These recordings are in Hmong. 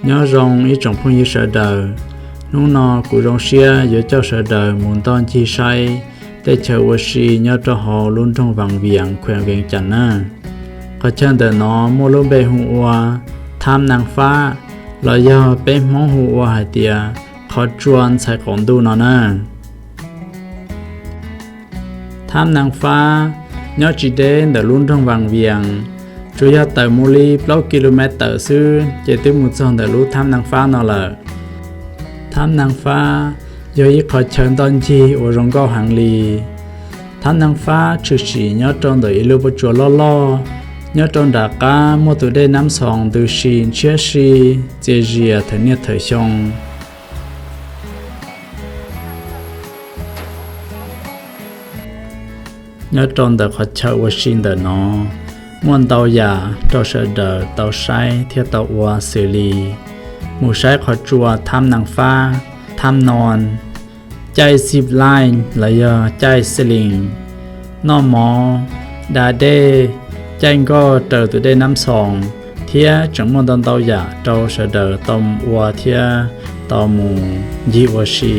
Nyob zoo ib tsoom phooj ywg sawv daws, hnub no kuv zoo siab yuav coj sawv daws mus ntoj ncig saib tej chaw ua si nyob rau hauv lub nroog Vaj Viam, khuem Vees Cas na. Qhov chaw ntawm no muaj lub npe hu ua Thab Naj Fab, los yog peb Hmoob hu ua hais tias qhov tsua ntxhais qaum ntuj no na. Thab Naj Fab nyob tsis deb ntawm lub nroog Vaj Viam, tsuas yog tawm mus li plaub ki lu mev tawm xwb ces twb mus txog ntawm lub Thab Naj Fab no lawm. Thab Naj Fab yog ib qhov chaw ntoj ncig uas zoo nkauj heev li. Thab Naj Fab tshwm sim nyob rau ntawm ib lub pob tsuas loj loj, nyob rau nram qab muaj tus dej Nab Xoos ntws si ntshiab si, txias zias thawm niaj thawm xyoo. Nyob rau ntawm qhov chaw ua si ntawm no, muaj ntau yam rau sawv daws tau saib thiab tau ua xws li mus saib qhov tsua Thab Naj Fab, Thab Noon, caij zip line los yog caij sling, noj mov, da dej, caij nkoj raws tus dej Nab Xoos, thiab tseem muaj ntau ntau yam rau sawv daws tau mus ua thiab tau mus ncig ua si.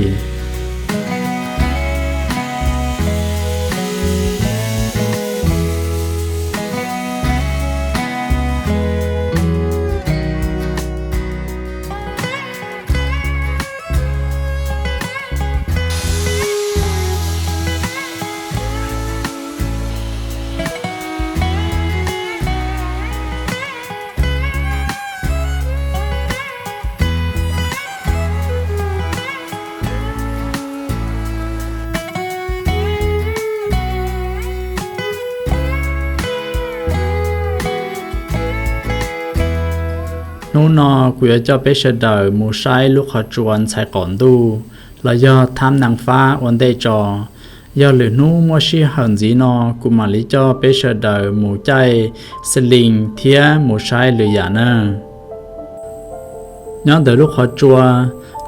Hnub no kuv yuav coj peb sawv daws mus saib lub qhov tsua ntxhais qaum ntuj los yog Thab Naj Fab ua ntej tso. Yog lwm hnub muaj sij hawm ntxiv no kuv mam li coj peb sawv daws mus caij sling thiab mus saib lwm yam na. Nyob ntawm lub qhov tsua,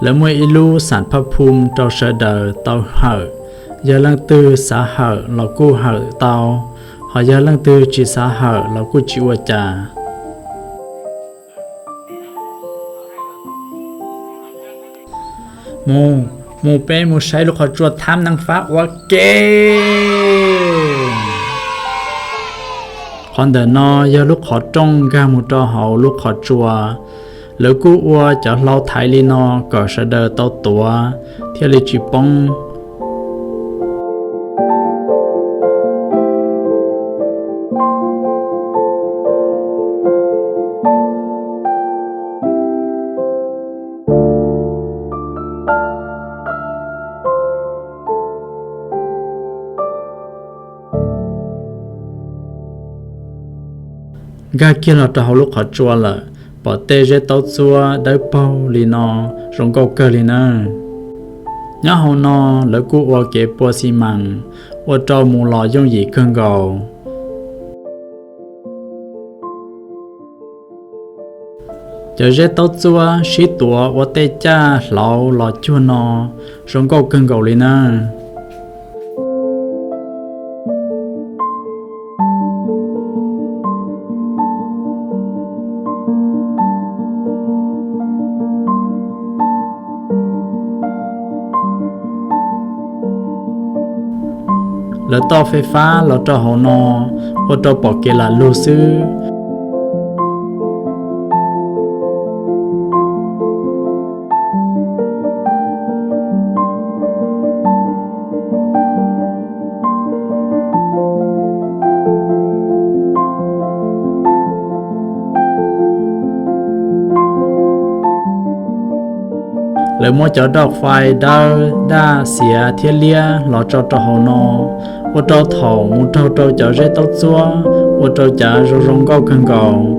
lawv muaj ib lub xam phaj phum rau sawv daws tau hawm. Yog leej twg xav hawm los kuj hawm tau, ho yog leej twg tsis xav hawm los kuj tsis ua cas. Mus, mus peb mus saib lub qhov tsua Thab Naj Fab ua ke. Qhov ntawm no yog lub qhov rooj nkag mus rau hauv lub qhov tsua. Lawv kuj ua cov hlau thaiv li no kom sawv daws tau tuav thiaj li tsis poob. Nkag kiag los rau hauv lub qhov tsua lawm, pom tej zeb taub txuab dawb paug li no, zoo nkauj kawg li na. Nyob hauv no lawv kuj ua kev pua xi mas, ua rau mus los yooj yim kawg nkaus. Cov zeb taub txuab sib tuav ua tej caj hlauv los cuag no, zoo nkauj kawg nkaus li na. Lawv toj fais fab los rau hauv no, ua rau pom kev lam lug xwb. Lawv muab cov roj fais dawb daj xiav thiab liab los tso rau hauv no, ua rau thaum mus raug rau cov zeb taub txuab, ua rau cav zoo zoo nkauj kawg nkaus.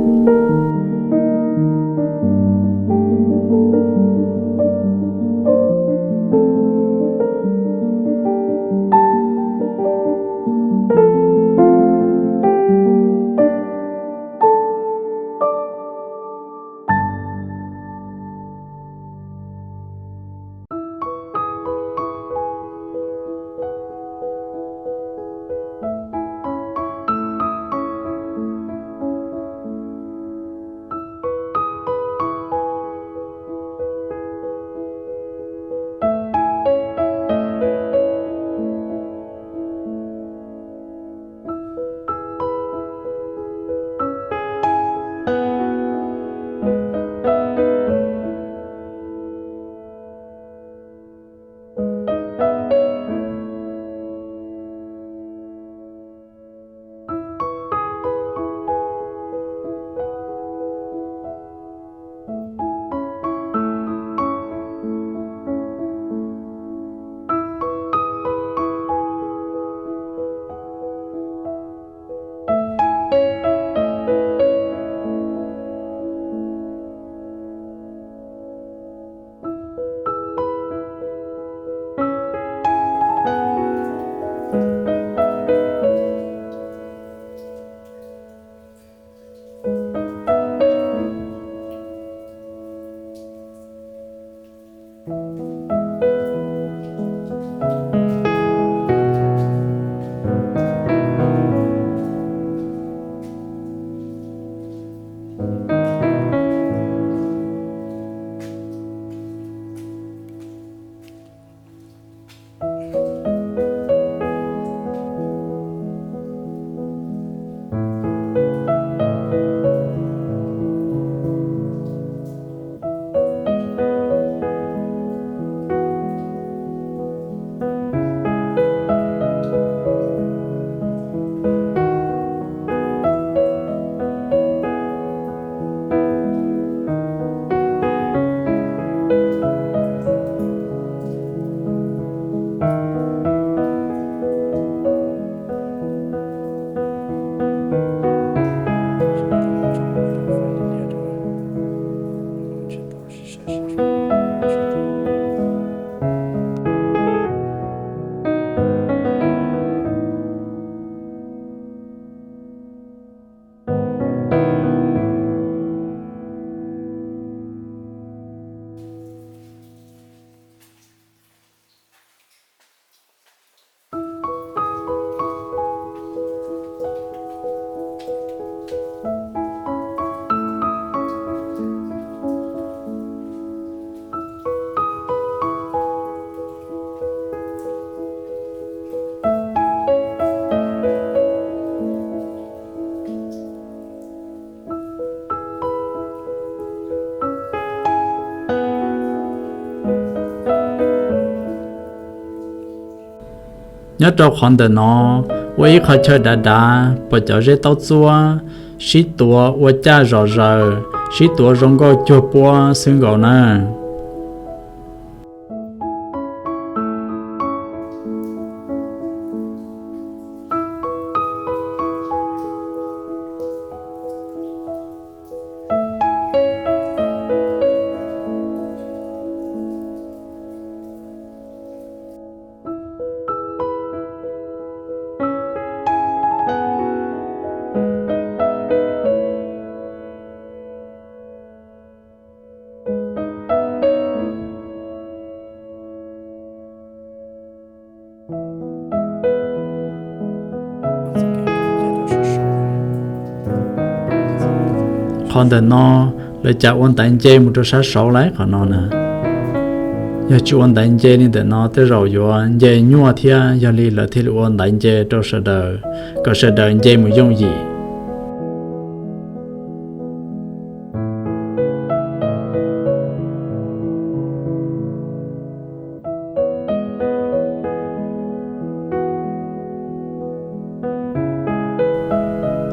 Nyob rau qhov ntawm no ua ib qhov chaw dav dav pom cov zeb taub txuab sib tuav ua caj zom zaws, sib tuav zoo nkauj cuag puab xwb nkaus na. Qhov ntawm no lawv cas ua ntaiv nce mus rau sab saud lawm qhov no na. Yog tsis ua ntaiv nce li ntawm no tej zaum yuav nce nyuaj thiab, yog li lawv thiaj li ua ntaiv nce rau sawv daws, kom sawv daws nce mus yooj yim.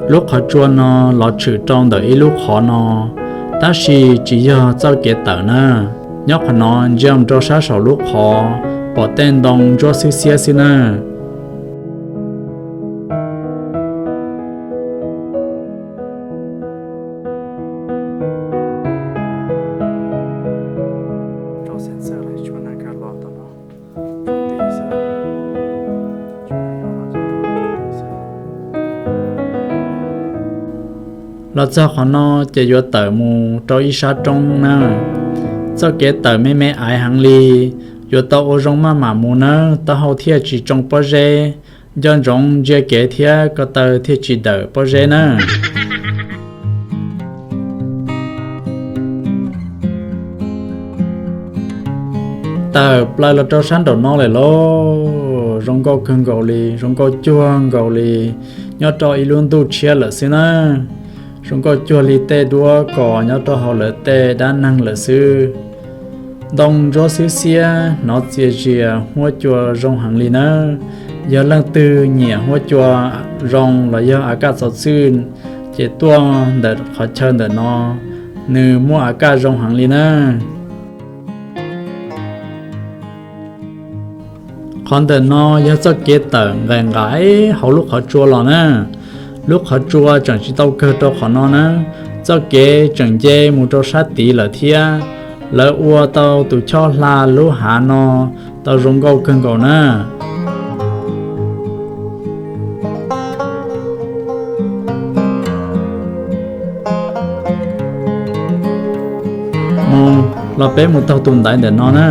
Lub qhov tsua no los tshwm rau ntawm ib lub qhov no, tab sis tsis yog txoj kev tawm na. Nyob qhov no ntsia mus rau sab saum lub qhov pom tej ntoo ntsuab xwb xiab xwb na. Los txog qhov no ces yuav tawm mus rau ib sab roob na. Txoj kev tawm me me aiv heev li, yuav tau ua zoo maj mam mus nawb, taub hau thiaj tsis tsoo pob zeb. Nco ntsoov ntsia kev thiab ko taw thiaj tsis dawm pob zeb na. Tawm plaws los rau sab nraum no lawm lauj, zoo nkauj kawg nkaus li, zoo nkauj cuag nkaus li nyob rau ib lub ntuj tshiab lawm xwb na. Zoo nkauj cuag li tej duab kos nyob rau hauv lawv tej dab neeg lawm xwb. Ntoo ntsuab xwb xiab, hnov txias zias, huab cua zoo heev li nawb. Yog leej twg nyiam huab cua zoo los yog a kaj txov txwj, ces tuaj ntawm qhov chaw ntawm no, nws muaj a kaj zoo heev li na. Qhov ntawm no yog txoj kev tawm nqaim nqaim hauv lub qhov tsua los na. Lub qhov tsua tseem tsis tau kawg rau qhov no na, txoj kev tseem nce mus rau sab tid lawm thiab. Lawv ua tau tus choj hla lub hav no tau zoo nkauj kawg nkaus na. Mus Los peb mus taug tus ntaiv ntawm no na.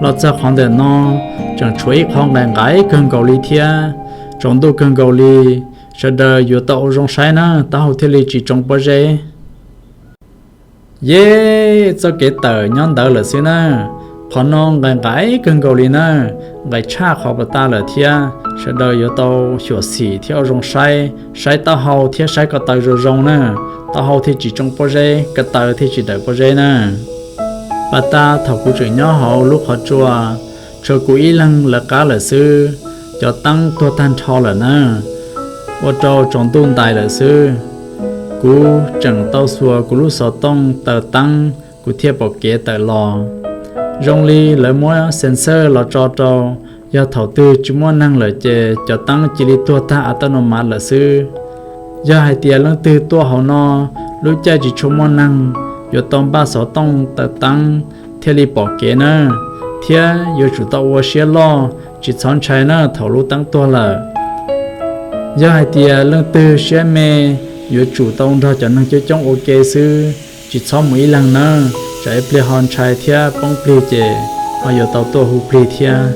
Los txog qhov ntawm no, tseem tshuav ib qho nqaim nqaim kawg nkaus li thiab. Tsaus ntuj kawg nkaus li, sawv daws yuav tau ua zoo saib na, taub hau thiaj li tsis tsoo pob zeb. Yej, txoj kev tawm nyob ntawd lawm xwb na. Qhov no nqaim nqaim kawg nkaus li na, nqaim tshaj qhov puas tas lawm thiab. Sawv daws yuav tau xyuam xim thiab ua zoo saib, saib taub hau thiab saib ko taw zoo zoo na, taub hau thiaj tsis tsoo pob zeb, ko taw thiaj tsis dawm pob zeb na. Pas tas thaum kuv tseem nyob hauv lub qhov tsua, tshuav kuv ib leeg lawv qab lawm xwb, cov teeb tuag tag nrho lawm na, ua rau tsaus ntuj ntais lawm xwb. Kuv tseem tau xuas kuv lub xov tooj taws teeb, kuv thiaj pom kev tawm los. Zoo li lawv muab sensor los tso rau, yog thaum twg tsis muaj neeg lawm ces cov teeb cia li tuag tag a tau no mas lawm xwb. Yog hais tias leej twg tuaj hauv no, lub caij tsis tshua muaj neeg, yuav tau npaj xov tooj taws teeb thiaj li pom kev na, thiab yuav tsum tau ua siab loj, tsis txhob ntshai na thaum lub teeb tuag lawm. Yog hais tias leej twg siab me, yuav tsum tau nrog cov neeg coob coob ua ke xwb, tsis txhob mus ib leeg na, tsam ib pliag ho ntshai thiab poob plig ces ho yuav tau tuaj hu plig thiab.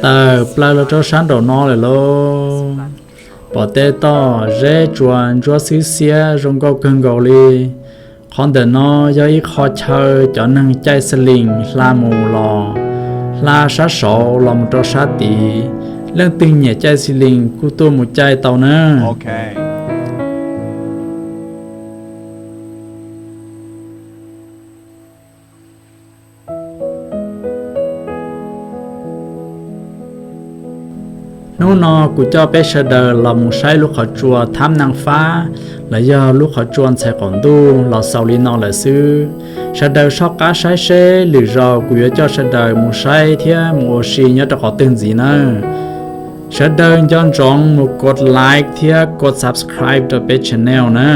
Tawm plaws los rau sab nraum no lawm lauj. Pom tej toj zeb tsuas ntsuab xwb xiab zoo nkauj kawg nkaus li. Qhov ntawm no yog ib qho chaw cov neeg caij xi lees hla mus los, hla sab saud los mus rau sab tid. Leej twg nyiam caij xi lees kuj tuaj mus caij tau na. Hnub no kuv coj peb sawv daws los mus saib lub qhov tsua Thab Naj Fab, los yog lub qhov tsua ntxhais qaum ntuj los xaus li no lawm xwb. Sawv daws soj qab saib seb lwm zaus kuv yuav coj sawv daws mus saib thiab mus ua si nyob rau qhov twg ntxiv nawb. Sawv daws nco ntsoov mus kos like thiab kos subscribe rau peb channel na.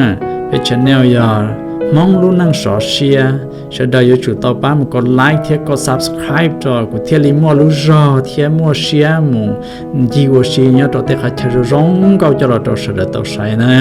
Peb channel yog Hmoob Lub Neej Sov Siab. Sawv daws yuav tsum tau pab mus kos like thiab kos subscribe rau kuv thiaj li muaj lub zog thiab muaj siab mus ncig ua si nyob rau tej qhov chaw zoo zoo nkauj coj los rau sawv daws tau saib na.